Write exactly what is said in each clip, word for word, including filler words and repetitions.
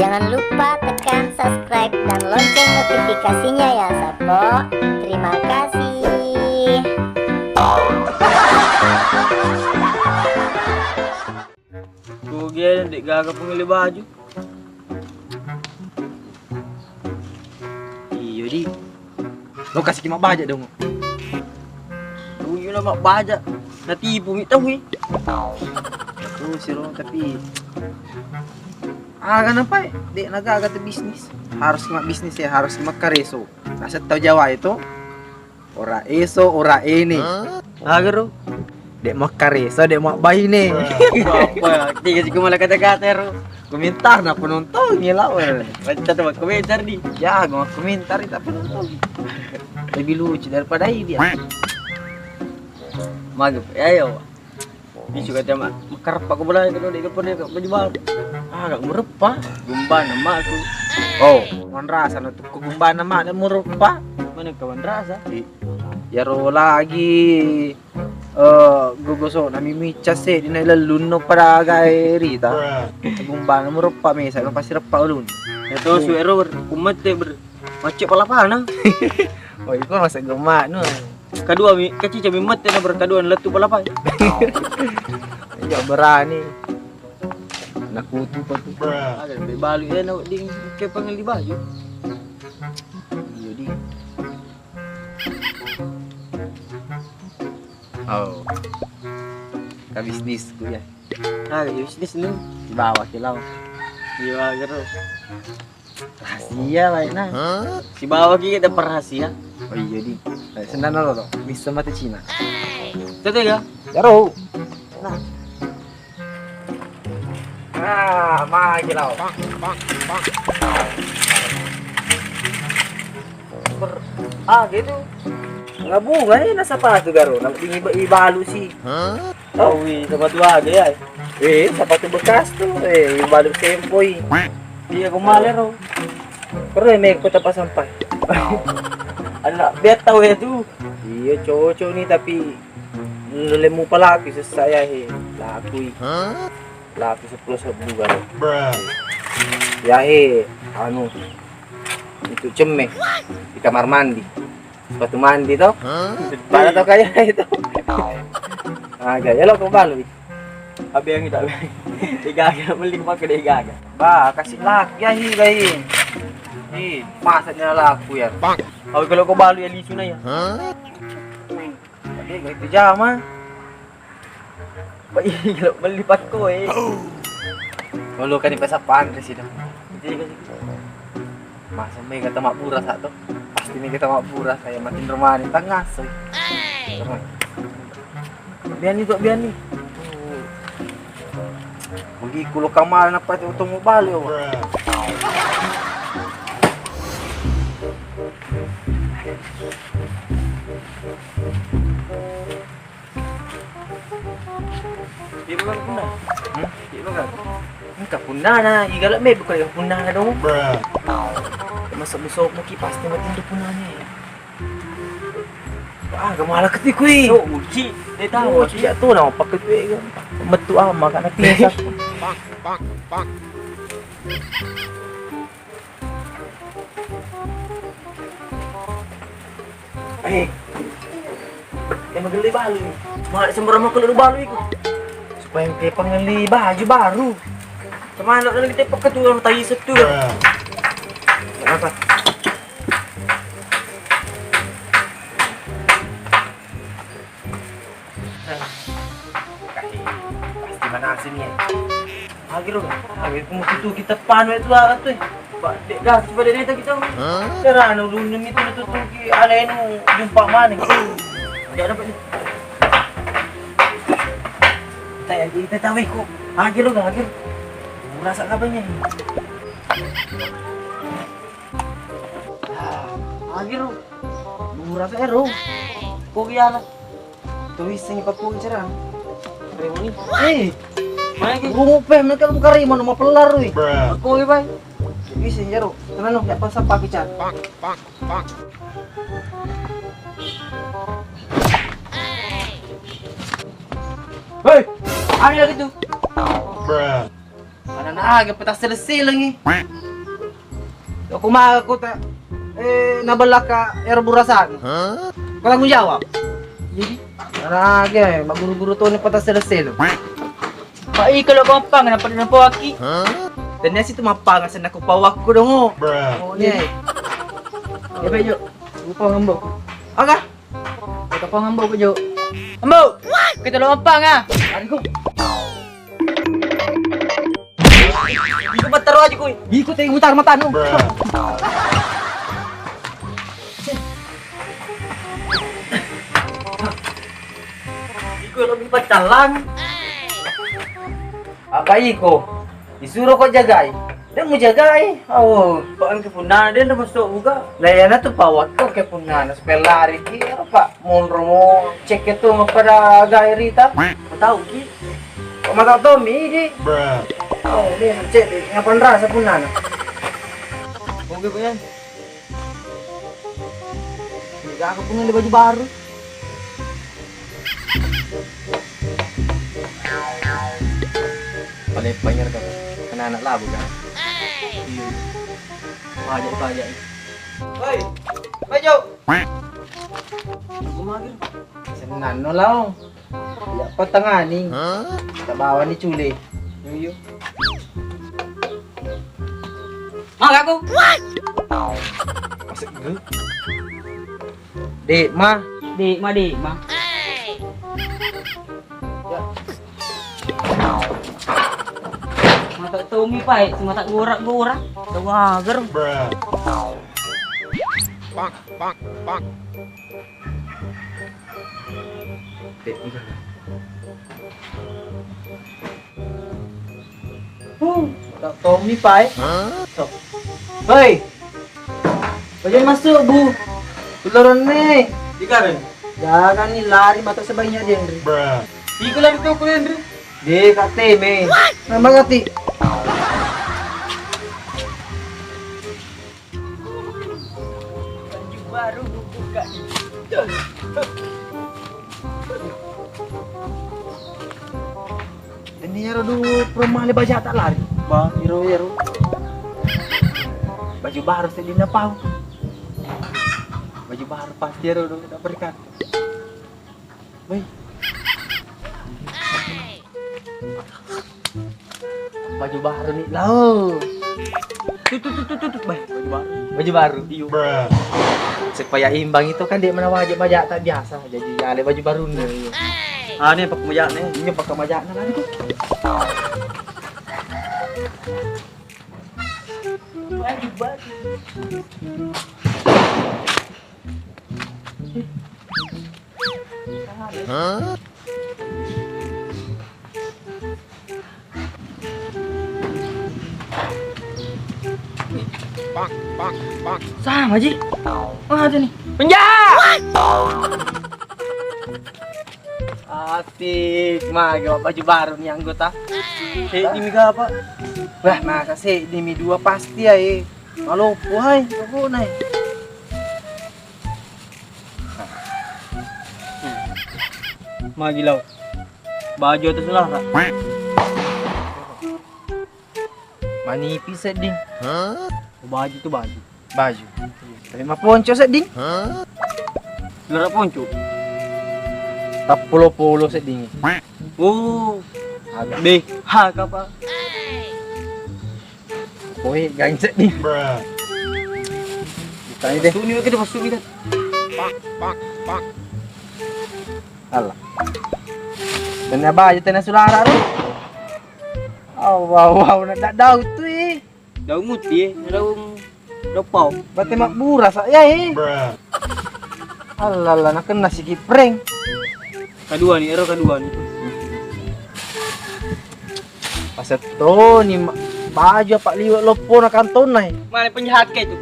Jangan lupa tekan subscribe dan lonceng notifikasinya ya, Sappo. Terima kasih. Ku gene de' gaga pengelli baju. Iyo di. Lo kasih ki mabbaja dong. Tuju na mabbaja. Natipu mi tau i. Terus ro, tapi aga napai de' nagaga tu bisnis. Harus ki mabbisnis ya, harus ki makkareso. Naseng tau Jawa itu, ora eso, ora ene. Aga ro? De' makkareso, de' mabbaine. Apa? Tiga siku malah kata-kata ro. Komentar na penonton ya lawan. Baca tuh komentar di. Ya, gua komentar tak penonton. Lebih lucu daripada ini dia. Mantap, ya, ayo. Ini juga dia mak. Makareppa ko bola itu de' pernah ke baju baru. Ah, gak mereppa. Gumban nama aku. Oh, wan rasa no tuh gumban nama ada mereppa. Mana kawan rasa? Iyaro lagi, eh, gogosok nami micca seddi na lellunno pada gae rita. Gumbang mureppa mesa no pasti reppa ulun. Ya to su ero ber, kumette ber. Macet pala pana. Oh, iko masa gemak no. Kedua mi, kecil cami mette na ber kedua lettu pala pana. Iya berani. Nakutu ko tu. Ada be balu ya na ding ke pengelli baju. Iya di. Oh. Ka bisnisku ya. Ah, bisnis ni. Sibawa ki lao. Sibawa terus. Rahasia baik nah. Sibawa ki kita rahasia. Oh iya di. Baik, sendana lo. Bisa mati Cina. Tete ya? Jaro. Nah. Ah, magi lao. Ber-, ah, gitu. Nggak bunga nih, nasa sepatu garo, nang dingin ba-, ibalu sih. Oh, wih, sepatu aja ya. Eh, sepatu bekas tuh, eh, ibalu sempoi. Iya, kemarin ro. Perlu ya, Mek, kota pasang pai. Ada biar tahu ya tuh. Iya, cocok nih, tapi Lemu palaku sessa ya he, lakui. Laku seppulo sebbu gare. Ya he, anu, itu cemme di kamar mandi. Sepatu mandi to. Pada to kaya itu. Aga, ya lo ko balu. Abi yang tidak. Igaga, mending pakai deh igaga. Ba, kasih laku ya hi, gai. Ih, masa dia laku ya. Kau kalau kau balu ya lisu na ya. Tapi gak pijama. Pak, iya, kalau beli pakko, eh. Kalau kan dipasang pantai sih dong. Iya, kan sih. Masa mega tamak buras atau? Pasti mega tamak buras kayak makin rumah ini tengah sih. Biani kok biani. Bagi kulo kamar apa itu otomo balik, Pak. Iya, Bang, punna. Hmm? Iya, Bang. Engka punnana, igala me bukan punnana dong. Masa busuk muki pasti mati itu punnanya ya. Ah, gak malah ketiku eh. Oh, uji. Dia tahu. Oh, tidak tuh nama pakai tuh ya. Metu ama kan nanti ya. Eh, yang magelli balu ni. Malah sembarang makan lu balu itu. Supaya kita pengelli baju baru. Kemana lagi kita pakai tuh yang tai setu. Apa? Pasti manasini ya. Agiro, agiro kumutu kita panu itu apa tuh? Pak, dek gas pada neta kita. Cara anu lu nemi itu tuh ki alenu jumpa mana? Tidak dapat nih. Saya kita tahu kok. Agiro, agiro. Rasa kabarnya. Agiro. Murah ero. Ko biala. Tuwissengi pakkuncera. Remoni. Eh. Mana ki? Rumu pe, mereka buka remo, nama pelar wi. Ko wi bai. Bisa jaro. Tenang no, ya pasang pakai car. Hei, ada lagi tuh. Mana Ah, gak petas selesai lagi. Aku mah aku tak eh nabelaka ero burasana. Kau tanggung jawab. Jadi, ah, gak, guru-guru tuh ini petas selesai lo. Pak, iko lo gampang, kenapa dia nampak aki? Tania situ mapang, asal aku pawakku dong, oh. Oh, ni. Ya, baik, yuk. Lupa ngambok. Aga? Kita pang ngambok, Jo. Ngambok! Kita lo mapang, ah. Lari, ko. Iko battaro aja, koi. Iko te mutar mata, no. Iko lebih pacalang. Apa iko? Disuro ko jagai. Dé mujagai. Oh, paengka punnana dé namassu buka. Lah, iyanatu pawakko ke punnana supaya lari ki, apa? Monro mo cek itu pada gai rita. Tau ki. Kok mata Tommy di? Oh, ini cek di. Ngapain rasa punnana? Oke, Boyan. Ini aku punya baju baru. Paling panjer kan. Kena anak labu kan. Iya. Pajak, pajak. Hei, maju. Aku magir. Senang no laung. Ya, patangani. Kita bawa ni cule. Iya. Maka aku. Masuk gue. Dek ma. Dek ma, dek ma. Mata Tommy, Pak, eh. Mata gorak-gorak. Tawager. Pak, pak, pak. Dek, ini. Huh, tak Tommy, Pak, eh. Sok. Hei. Bagaimana masuk, Bu? Tuloron nih. Ikareng. Jangan nih lari mata sebaiknya dia, Andre. Iko lari tuh, Andre. Deh, Kak Teme. Nama Kak Ti? Baju baru buka. Ini ero du pura male bajata lari. Ba, iro, iro. Baju baru sedina pau. Baju baru pasti ero du, tak berkat. Woi. Baju baru nih, lau. Tut, tut, tut, tut, tut. Bah, baju baru. Baju baru. Iyo. Supaya imbang itu kan dia mana wajib baju tak biasa. Jadi ya, ale baju baru nih. Ah, nih pakai baju nih. Ini pakai baju nih lagi tuh. Baju baru. Pak, pak, pak. Sama, Ji. Mana nih? Penjahat! Asik, magi baju baru nih anggota. Seddi mi ga, Pak? Wah, masa seddi mi, dua pasti ya, eh. Maloppo hai, pokokna, eh. Magi lau. Baju atau selara? Manipi sedding. Baju tu baju. Baju. Tapi maponco sedding. Selara ponco. Tappolo-polo sedding. Oh. Agak. Be, ha, kapa? Woi, gancet nih. Bukan deh. Suni kita masuk kita. Pak, pak, pak. Alah. Dan apa aja tena sulara tu? Aw, aw, aw, nak dak daun tu, eh. Daun muti, eh. Daun dopau. Berarti mak burasa ya, eh. Alah, alah, nak kena sikit prank. Kedua nih, ero kedua nih. Pasettoni ma-, baju apa liwe' loppona kantonna, eh. Mana penjahat kayak itu?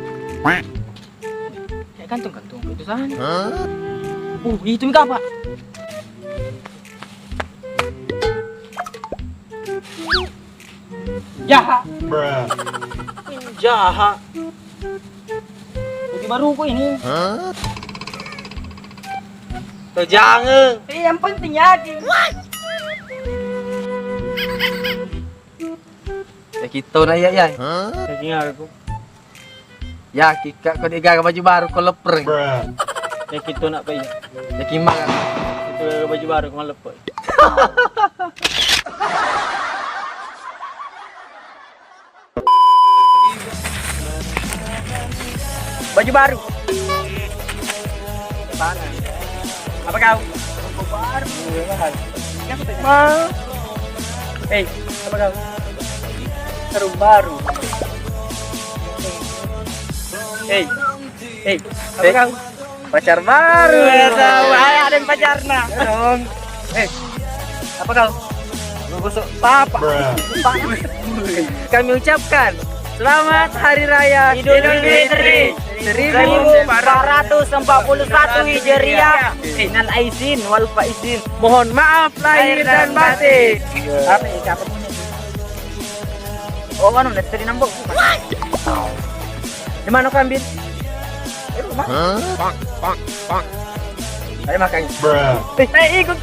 Kayak kantung-kantung itu sana. Uh, itu mi kapa? Jaha. Jaha. Baju baruku ini. Tuh jangan. Eh, yang penting jadi. Kita na iya iya. Daging aku. Ya, kika ko de' gaga baju baru ko lepreng. Ya, kita nak apa iya? Ya, kimang. Itu gaga baju baru ko lepreng. Baju baru. Apa kau? Baju baru. Ma. Eh, apa kau? Sarung baru. Eh, eh, apa kau? Pacar baru. Eh, tahu. Ayo, ada yang pacarna. Dong. Eh, apa kau? Gosok papa. Papa. Kami ucapkan selamat Hari Raya Idul Fitri seribu empat ratus empat puluh satu Hijriah. Minal aizin wal faizin. Mohon maaf lahir dan batin. Apa ya, siapa punya? Oh, anu, nanti tadi nambok. Di mana kau ambil? Ayo makan. Eh, eh, ikut.